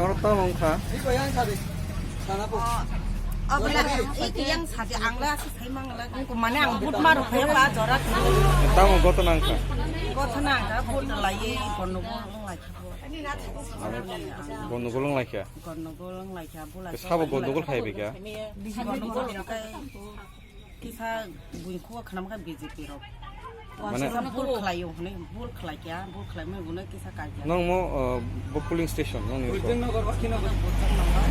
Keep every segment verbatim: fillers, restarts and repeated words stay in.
Tamo wngkha. Abla, iki yang sadi angla si sai mangla. Mane ang but maru phai ba jora. Tamo gotona wngkha. Gotona wngkha, but lai, gondogol wng lai. Gondogol wng lai kha. Gondogol wng lai kha, bula. Sabo gondogol khai bai kha. Bisi gondogol wng khai. Kisa buini khugo khnam kha B J P rok. Mane Kisa bul khlai o hwnwi, bul khlai kya, bul khlai mani hwnwi kisa kai kya. Nong mo, uh, bo polling station nong ni. Buiteng Nagar, Wakhi Nagar.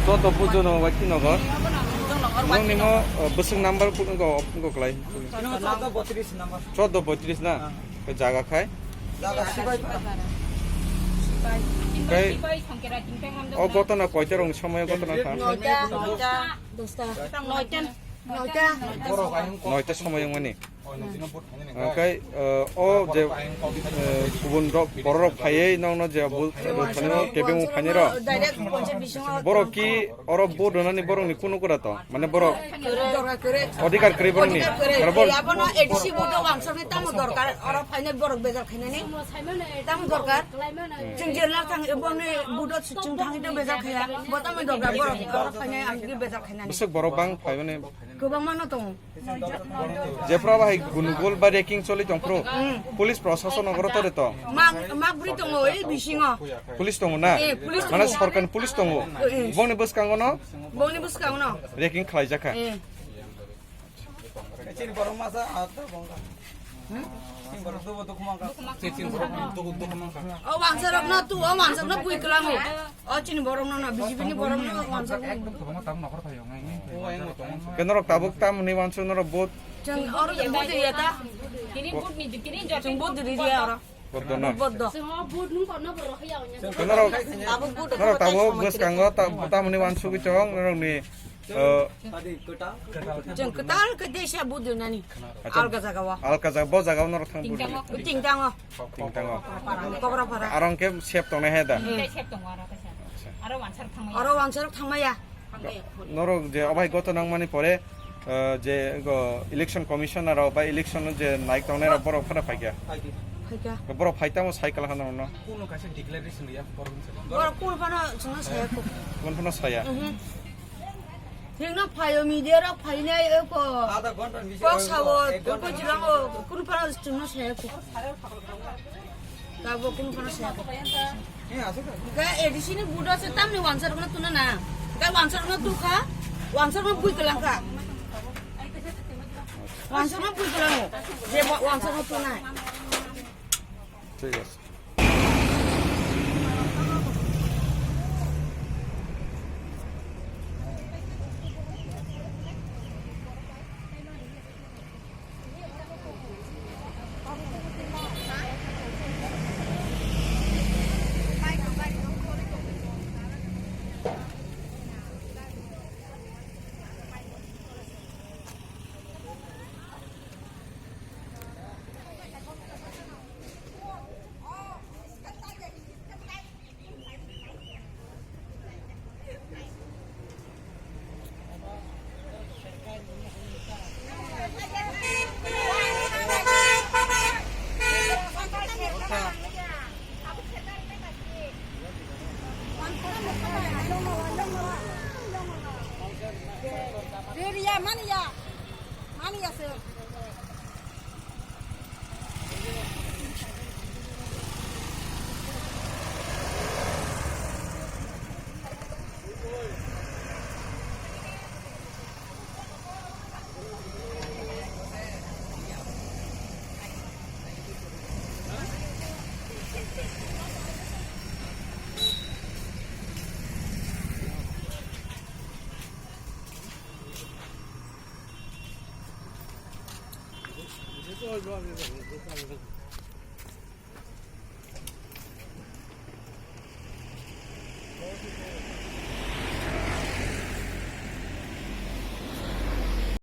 Joto Bujo no Wakhi Nagar. Buiteng Nagar, Nong ni Wakhi mo, Nagar. Uh, bwswk number pun ko, pun ko khlai. Chini mo chaudo botris number. Chaudo botris na? Ah. Ke jaga khai? Jaga Sibai. Kai, o gotona koita rong somoy gotona kha? Noita, noita. Dosta. Noita. Noita. Noita somoy wngmani. Okai, eh, o je, eh, kubun rok, borok rok phaiwi nokno je bu-, bu-, phano kebengmung phainai rok. Borok ki oro vote rwnani borokni kunu kura to? Mane borok odhikar kwrwi borokni. Mane bor- Abono A D C vote wangsokni tamo dorkar, oro phainai borok bejar khainani tamo dorkar. Chwng jela thang, boni vote chwng thangwi tei bejar khaiya. Bo tamo dorkar borok, oro phainai ang tei bejar khainani. Bwswk borok bang phaimani. Kwbangma no tongo. Jephru bahai gunugol ba raking choli tongphru, police prosason nogoro tore to? Mak, mak bwrwi tongo, ei bisingo. Police tongo na? Eh, police tongo. Mane sorkarni police tongo? Eh. Bongni bwskango no? Bongni bwskango no. Raking khlaijakha? Eh. Chini borok masa, ah, to bongkha. Hmm? Chini borok dubo dukhuma kha. Chini borok dubo dukhuma kha. O wangsarok no tu, o wangsarok no bui kwlango. O chini borok no, no, B J P ni borok no, wangsarok no. Ekdom kwbangma tabuk nokhor phaio, ngai, ngai. Kenorok tabuk tamni wansuk norok vote. Chwng oro vote ya ta. Chwng vote di ya oro. Vote do na. Vote do. Kenorok, tabuk vote norok tabuk bwskango ta-, tamni wansugwi chong norokni, uh, Chwng kwtal khe desa vote do nani. Acha. Alga jaga o. Alga jaga, bo jaga o norok thang vote di. Tingtango. Tingtango. Tingtango. Kobrapara. Arong khe sep tongnai he da? Hmm. Aro wansarok thangmaya. Norok je obai goto nangmani pore, eh, je go election commissioner rok ba election je naik tongnai rok borok phano phaikha. Phaikha. Borok phaitamo cycle hano no. Kuno kaisa declaration ya borok. Borok kuno phano chwngno saya kho. Kuno phano saya. Mhm. Thikno phaio media rok phainai eko. Adha ghonta ni bisingo kok sawo, ek ghonta kok jilango, kuno phano chwngno saya kho. Tabo kunu phano saya. Ga A D C ni budo se tamni wansarokno tuna na. Ga wansarokno tukha, wansarokno bui kwlangkha. Wansarokno bui kwlango. Je wa-, wansarokno tuna. ঠিক আছে। Ri ri ya, mani ya. Mani ya, sir.